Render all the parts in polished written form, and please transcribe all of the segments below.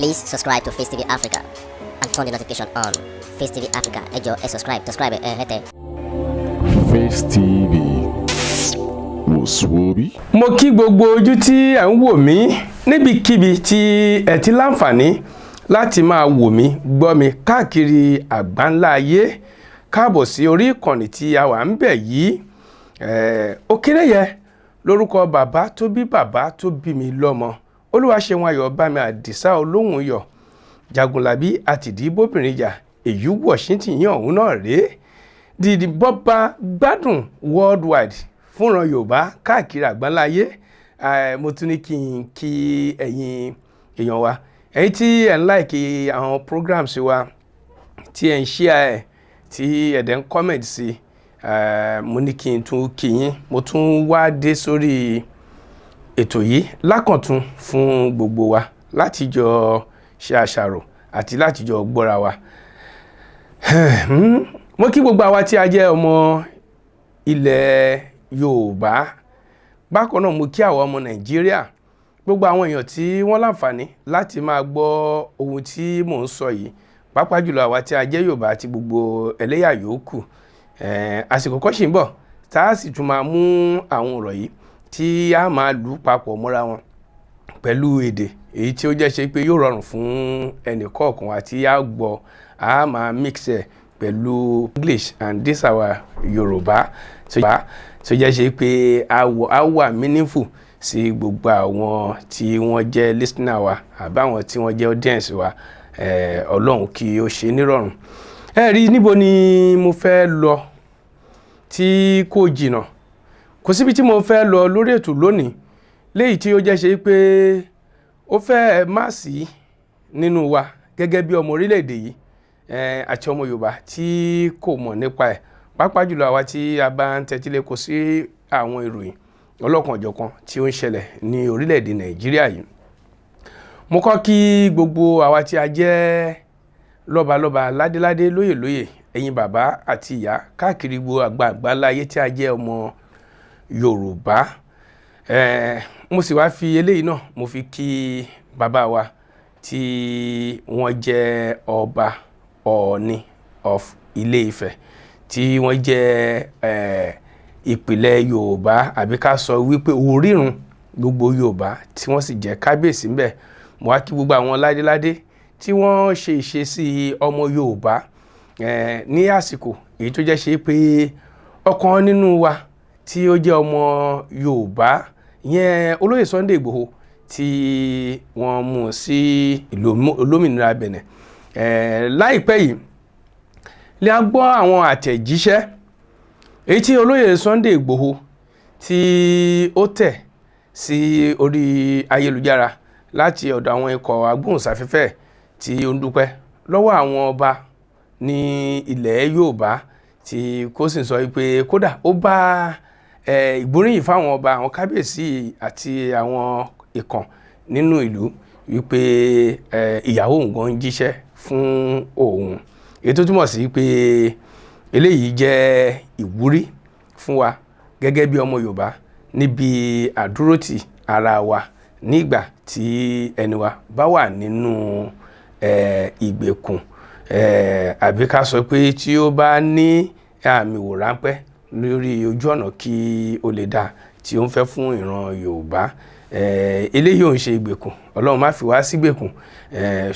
Please subscribe to Face TV Africa and turn the notification on. Face TV Africa, ẹ jọ̀ọ́, ẹ subscribe, subscribe ẹ hẹ́tẹ̀. Face TV wò sùwòbí. Mo kí gbogbo ojú tí ẹ̀ ń wò mí níbikíbi tí ẹ ti láǹfààní láti máa wò mí, gbọ́ mi káàkiri àgbáńlá ayé. Káàbọ̀ sí orí ìkànnì tí a wà ń bẹ̀ yìí. Òkèrèyẹ lórúkọ bàbá tó bí bàbá tó bí mi lọ́mọ, Olúwaṣeun Ayọ̀ Bámi Àdìsá Olóhùn Yọ̀ Jagunlabi àtìdí bóbìnrin jà. Èyí Washington yín ọ̀hún náà rèé, dìdì bọ́ba gbádùn worldwide fúnran Yorùbá káàkiri àgbáńláyé. Mo tún ní kí n kí ẹ̀yin èèyàn wa, ẹ̀yin tí ẹ̀ ń like àwọn programs wa, tí ẹ̀ ń share ẹ̀, tí ẹ̀ dẹ̀ ń comment sí. Mo ní kí n tún kí yín. Mo tún wá dé sórí ètò yìí lákọ̀tun fún gbogbo wa láti jọ ṣe àṣàrò àti láti jọ gbọ́ra wa. Mo kí gbogbo àwa tí a jẹ́ ọmọ ilẹ̀ Yorùbá. Bákan náà, mo kí àwọn ọmọ Nàìjíríà, gbogbo àwọn èèyàn tí wọ́n láǹfààní láti máa gbọ́ ohun tí mò ń sọ yìí, pàápàá jùlọ àwa tí a jẹ́ Yorùbá àti gbogbo ẹlẹ́yà yòókù. Àsìkò kan ṣì ń bọ̀ tá a sì tún máa mú àwọn ọ̀rọ̀ yìí tí a máa lù papọ̀ mọ́ra wọn pẹ̀lú èdè èyí tí ó jẹ́ ṣe pé yóò rọrùn fún ẹnì kọ̀ọ̀kan àti a gbọ́. A máa mix ẹ̀ pẹ̀lú English and this our Yorùbá tó jẹ́ ṣe pé a wà meaningful sí gbogbo àwọn tí wọ́n jẹ́ listener wa àbáwọn tí wọ́n jẹ́ audience wa. Ọlọ́run kí ó ṣe nírọ̀rùn. Ẹ rí, níbo ni mo fẹ́ lọ tí kò jìnnà? Kò síbi tí mo fẹ́ lọ lórí ètò lónìí léyìí tí ó jẹ́ ṣe pé ó fẹ́ má sí nínú wa gẹ́gẹ́ bí ọmọ orílẹ̀-èdè yìí àti ọmọ Yorùbá tí kò mọ̀ nípa ẹ̀, pàápàá jùlọ àwa tí a bá ń tẹ́tílé kò sí àwọn ìròyìn ọlọ́kan-ò-jọ̀kan tí ó ń ṣẹlẹ̀ ní orílẹ̀-èdè Nàìjíríà yìí. Mo kọ́ kí gbogbo àwa tí a jẹ́ lọ́balọ́ba, ládéládé, lóyèlóyè, ẹ̀yin bàbá àti ìyá káàkiri gbogbo àgbààgbà láyé tí a jẹ́ ọmọ Yorùbá. Mo sì wá fi eléyìí náà, mo fi kí bàbá wa tí wọ́n jẹ́ ọba Ọọ̀ni of Ilé-Ifẹ̀, tí wọ́n jẹ́ ìpìlẹ̀ Yorùbá, àbí ká sọ wípé orírun gbogbo Yorùbá, tí wọ́n sì jẹ́ kábíyèsí ńbẹ̀. Mo wá kí gbogbo àwọn ládéládé tí wọ́n ṣe ìṣesí ọmọ Yorùbá ní àsìkò èyí tó jẹ́ ṣe pé ọ̀kan nínú wa tí ó jẹ́ ọmọ Yorùbá ìyẹn, olóyè Sunday Igboho, tí wọ́n mú sí ìlú olómìnira Benin. Láìpẹ́ yìí lè a gbọ́ àwọn àtẹ̀jíṣẹ́ èyí tí olóyè Sunday Igboho tí ó tẹ̀ sí orí ayélujára láti ọ̀dọ̀ àwọn ikọ̀ agbóhùnsáfẹ́fẹ́, tí ó ń dúpẹ́ lọ́wọ́ àwọn ọba ní ilẹ̀ Yorùbá, tí kò sì sọ pé kódà ó bá ìgbóríyìn fáwọn ọba, àwọn kábíyèsí àti àwọn ìkàn nínú ìlú, wípé ìyàwó òun gan ń jíṣẹ́ fún òun, èyí tó túmọ̀ sí pé eléyìí jẹ́ ìwúrí fún wa gẹ́gẹ́ bí ọmọ Yorùbá níbi àdúrótì ara wa nígbà tí ẹni wa bá wà nínú ìgbèkùn, àbí ká sọ pé tí ó bá ní àmì wò ráńpẹ́ lórí ojú ọ̀nà kí ó lè dáa tí ó ń fẹ́ fún ìran Yorùbá. Eléyìí ò ń ṣe ìgbèkùn, Ọlọ́run má fi wá sígbèkùn.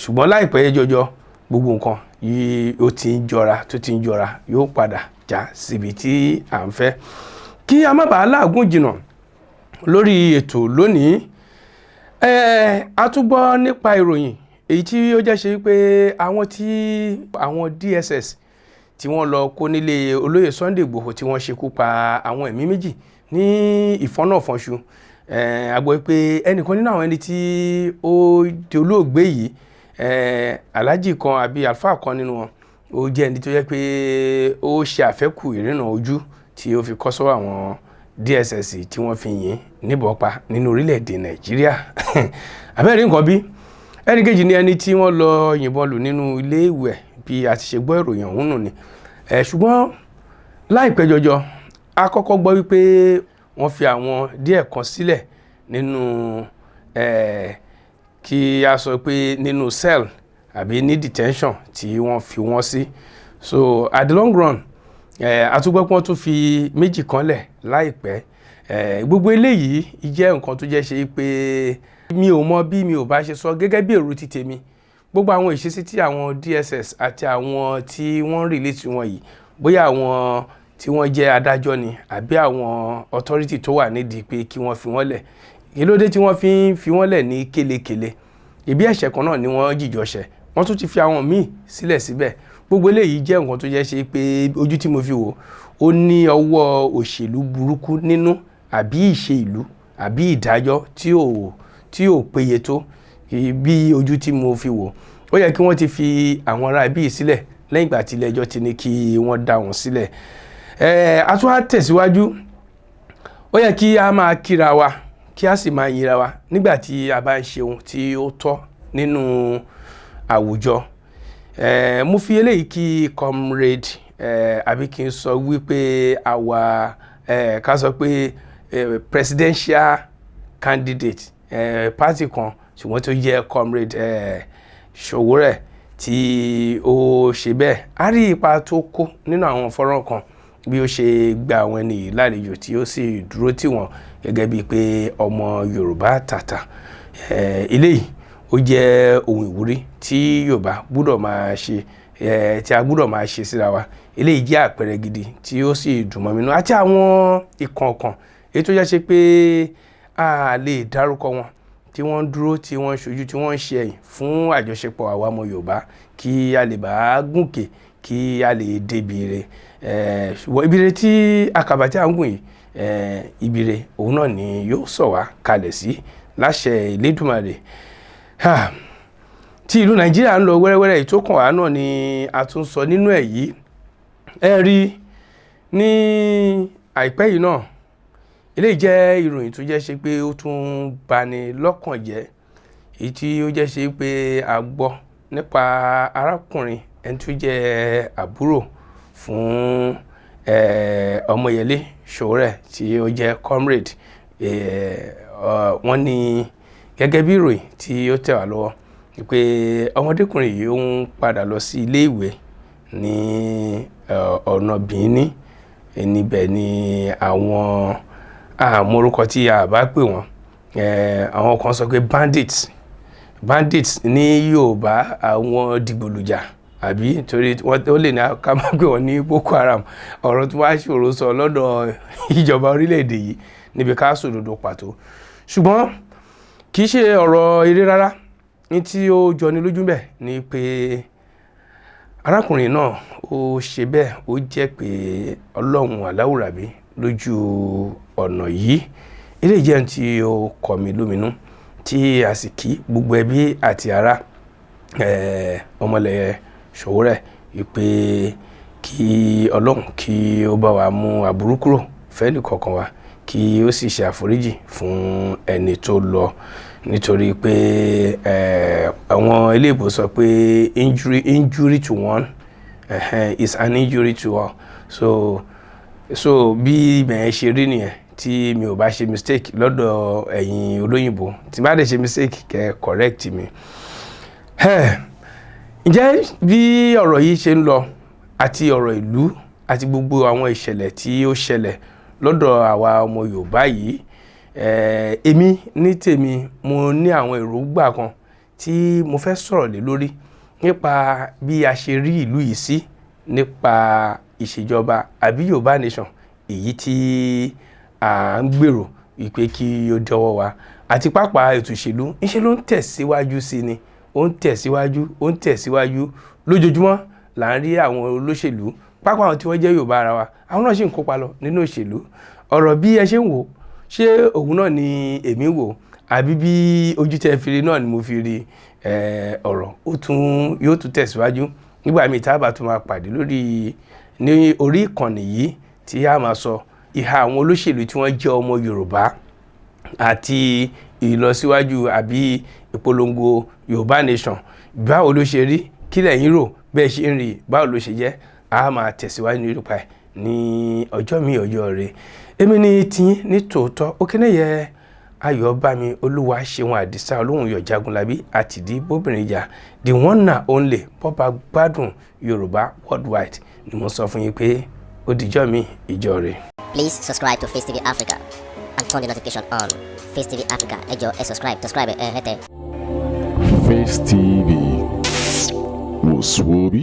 Ṣùgbọ́n láìpẹ́ jọjọ, gbogbo nǹkan yìí ó ti ń jọra, tó ti ń jọra, yóò padà já síbi tí à ń fẹ́. Kí a má bàa láàgùn jìnnà lórí ètò lónìí, a tún gbọ́ nípa ìròyìn èyí tí ó jẹ́ ṣe pé àwọn tí àwọn DSS tí wọ́n lọ kó nílé olóyè Sunday Igboho, tí wọ́n ṣekú pa àwọn ẹ̀mí méjì ní ìfọ́nàfọ́nṣu. A gbọ́ pé ẹnìkan nínú àwọn ẹni tí ó di olóògbé yìí, aláàjì kan àbí àlùfáà kan nínú wọn, ó jẹ́ ẹni tó jẹ́ pé ó ṣe àfẹ́kù ìríran ojú tí ó fi kọ́ sọ́wọ́ àwọn DSS tí wọ́n fi yìn níbọn pa nínú orílẹ̀-èdè Nàìjíríà. Àbẹ́rẹ́ nǹkan bí ẹnì kejì ni ẹni tí wọ́n lọ yìnbọn lù nínú ilé ìwẹ̀, bí a ti ṣe gbọ́ ìròyìn ọ̀hún nù ni. Ṣùgbọ́n láìpẹ́ jọjọ, a kọ́kọ́ gbọ́ wípé wọ́n fi àwọn díẹ̀ kan sílẹ̀ nínú Kí a sọ pé nínú cell àbí ní detention tí wọ́n fi wọ́n sí. So at the long run, a tún gbọ́ pé wọ́n tún fi méjì kan lẹ̀ láìpẹ́. Gbogbo eléyìí jẹ́ nǹkan tó jẹ́ ṣe pé mi ò mọ bí mi ò bá ṣe sọ gẹ́gẹ́ bí èrò ti tèmi. Gbogbo àwọn ìṣesí tí àwọn DSS àti àwọn tí wọ́n ń relate wọn yìí, bóyá àwọn tí wọ́n jẹ́ adájọ́ ni àbí àwọn authority tó wà nídìí pé kí wọ́n fi wọ́n lẹ̀, kí ló dé tí wọ́n fi ń fi wọ́n lẹ̀ ní kélekèle? Ìbí ẹ̀ṣẹ̀ kan náà ni wọ́n jìjọ ṣẹ̀, wọ́n tún ti fi àwọn míì sílẹ̀ síbẹ̀. Gbogbo eléyìí jẹ́ nǹkan tó jẹ́ ṣe pé ojú tí mo fi wò ó ní ọwọ́ òṣèlú burúkú nínú, àbí ìṣe ìlú, àbí ìdájọ́ tí ò péye tó. Bí ojú tí mo fi wò ó, yẹ kí wọ́n ti fi àwọn ará ibí yìí sílẹ̀ lẹ́yìn ìgbà tí ilé ẹjọ́ ti ní kí wọ́n dá wọn sílẹ̀. A tún á tẹ̀síwájú. Ó yẹ kí a máa kíra wa, kí a sì máa yinra wa nígbà tí a bá ń ṣe ohun tí ó tọ́ nínú àwùjọ. Mo fi eléyìí kí comrade, àbí kí n sọ wípé àwa ká sọ pé presidential candidate party kan, ṣùgbọ́n tó jẹ́ comrade Sowore, tí ó ṣe bẹ́ẹ̀, a rí ipa tó kó nínú àwọn fọ́nrán kan bí ó ṣe gba àwọn ẹni yìí lálejò, tí ó sì dúró tì wọ́n gẹ́gẹ́ bíi pé ọmọ Yorùbá tàtà. Eléyìí ó jẹ́ ohun ìwúrí tí Yorùbá gbúdọ̀ máa ṣe, tí a gbúdọ̀ máa ṣe síra wa. Eléyìí jẹ́ àpẹẹrẹ gidi tí ó sì dùn mọ́ mi nínú, àti àwọn ìkọ̀ọ̀kan èyí tó jẹ́ ṣe pé a lè dárúkọ wọn, tí wọ́n ń dúró, tí wọ́n ń ṣojú, tí wọ́n ń ṣe ẹ̀yìn fún àjọṣepọ̀ àwa ọmọ Yorùbá, kí a lè bá gùnkè, kí a lè débi ire. Ṣùgbọ́n ibi ire tí àkàbà tí à ń gùn yìí, ibi ire òun náà ni yóò sọ̀ wá kalẹ̀ sí láṣẹ Elédùmarè. Tí ìlú Nàìjíríà ń lọ wẹ́rẹ́wẹ́rẹ́ yìí tó kàn wá náà ni a tún sọ nínú ẹ̀ yìí. Ẹ rí ní àìpẹ́ yìí náà, eléyìí jẹ́ ìròyìn tó jẹ́ ṣe pé ó tún bani lọ́kàn jẹ́, èyí tí ó jẹ́ ṣe pé a gbọ́ nípa arákùnrin ẹni tó jẹ́ àbúrò fún Ọmọyẹlé Sowore, tí ó jẹ́ comrade. Wọ́n ní gẹ́gẹ́ bí ìròyìn tí ó tẹ̀ wá lọ́wọ́ pé ọmọdékùnrin yìí, ó ń padà lọ sí ilé ìwé ní ọ̀nà Benin. Níbẹ̀ ni àwọn àmọ́ orúkọ tí a bá pè wọ́n, àwọn kan sọ pé bandits, bandits ní Yorùbá, àwọn dìgbòlùjà, àbí torí wọ́n ó lè ní ká má pè wọ́n ní Boko Haram. Ọ̀rọ̀ tó wá ṣòro sọ lọ́dọ̀ ìjọba orílẹ̀-èdè yìí níbi ká sòdodo pàtó, ṣùgbọ́n kì í ṣe ọ̀rọ̀ eré rárá. Ní tí ó jọni lójú bẹ̀ ni pé arákùnrin náà, ó ṣe bẹ́ẹ̀, ó jẹ́ pé Ọlọ́run aláwùrábí lójú ọ̀nà yìí. Eléyìí jẹ́ ohun tí ó kọ mí lóminú, tí a sì kí gbogbo ẹbí àti ará Ọmọlẹ̀ Sowore wípé kí Ọlọ́run kí ó bá wa mú aburú kúrò fẹ́ni kọ̀ọ̀kan wa, kí ó sì ṣe àforíjì fún ẹni tó lọ, nítorí pé àwọn eléèbó sọ pé injury to one is an injury to all. So bí ibẹ̀ yẹn ṣe rí nìyẹn, tí mi ò bá ṣe mistake lọ́dọ̀ ẹ̀yin olóyìnbó. Tí bá dẹ̀ ṣe mistake, kẹ́ correct mi. Ǹjẹ́ bí ọ̀rọ̀ yìí ṣe ń lọ, àti ọ̀rọ̀ ìlú, àti gbogbo àwọn ìṣẹ̀lẹ̀ tí ó ṣẹlẹ̀ lọ́dọ̀ àwa ọmọ Yorùbá yìí, èmi ní tèmi, mo ní àwọn èròǹgbà kan tí mo fẹ́ sọ̀rọ̀ lé lórí nípa bí a ṣe rí ìlú yìí sí, nípa ìṣèjọba àbí Yorùbá nation èyí tí à ń gbèrò wípé kí ó dọ́wọ́ wa, àti pàápàá ètò ìṣèlú. Ńṣe ló ń tẹ̀síwájú sí ni, ó ń tẹ̀síwájú, ó ń tẹ̀síwájú. Lójoojúmọ́ là ń rí àwọn olóṣèlú, pàápàá àwọn tí wọ́n jẹ́ Yorùbá ara wa, àwọn náà sì ń kópa lọ nínú òṣèlú. Ọ̀rọ̀ bí ẹ ṣe ń wò, ṣé òun náà ni èmi wò, àbí bí ojú tẹ́ fi rí náà ni mo fi rí ọ̀rọ̀? Ó tún yóò tún tẹ̀síwájú nígbà míì tá a bá tún máa pàdé lórí ní orí ìkànnì yìí, tí a máa sọ ìhà àwọn olóṣèlú tí wọ́n jẹ́ ọmọ Yorùbá àti ìlọsíwájú àbí ìpolongo Yorùbá nation. Báwo ló ṣe rí? Kí lẹ̀yin rò? Bẹ́ẹ̀ ṣe ń rí, báwo ló ṣe jẹ́? A máa tẹ̀síwájú nípa ẹ̀ ní ọjọ́ mi, ọjọ́ rẹ̀. Èmi ní tiyín ní tòótọ́, Òkènẹ́yẹ. Ayọ̀bámi Olúwa Ṣeun Àdìsá Olóhùn Yọ̀ Jagunlabi àtìdí bóbìnrin jà, the one and only Bọ́ba Gbádùn Yorùbá worldwide ni mo sọ fún yín pé ó dijọ́ mi ìjọ rẹ̀. Please subscribe to Face TV Africa and turn the notification on. Face TV Africa, ẹ jọ̀ọ́, ẹ subscribe, subscribe ẹ hẹ́tẹ̀. Face TV was Swoby.